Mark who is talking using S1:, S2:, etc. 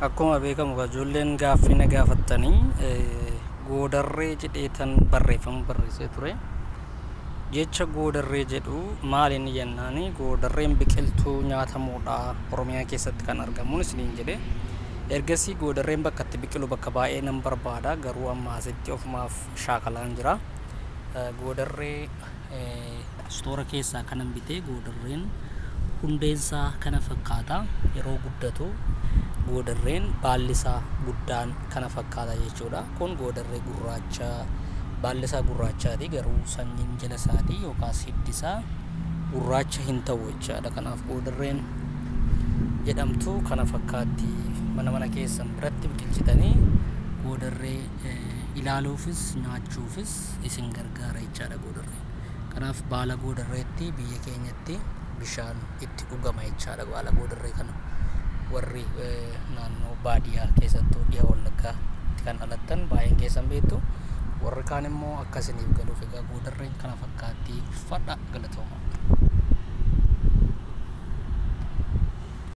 S1: Akkuma beekamu ijoolleen gaaffii na gaafattanii goodarree jedheetan barreeffama barreessee ture. Jecha goodarree jedhu maal inni jennaani, goodarreen biqiltuu nyaatamuudha, Oromiyaa keessatti kan argamuun isiniin jedhe. Ergasii goodarreen bakka itti biqilu bakka baay'ee nan barbaada, garuu amma asitti ofumaaf shaakalaan jira. Goodarree istoora keessaa kanan bitee goodarreen hundeensaa kana fakkaata. Yeroo guddatu goodarreen baalli isaa guddaan kana fakkaata jechuudha. Kun goodarree gurraacha, baalli isaa gurraachaati, garuu sanyiin jala isaatii yookaas hiddi isaa gurraacha hin ta'u jechaadha. Kanaaf goodarreen jedhamtu kana fakkaatti. Mana keessan biratti biqilchitanii goodarree ilaaluufis nyaachuufis isin gargaara jechaadha goodarreen. Kanaaf baala goodarreetti biyya keenyatti bishaan itti dhugama jechaadha. Baala goodarree kana warri naannoo baadiyyaa keessattuu dhiha Wallaggaatti kan dhalattan baay'een keessan beektu. Warri kaan immoo akka isiniif galuuf egaa goodarreen kana fakkaatti. Uffadha, galatooma.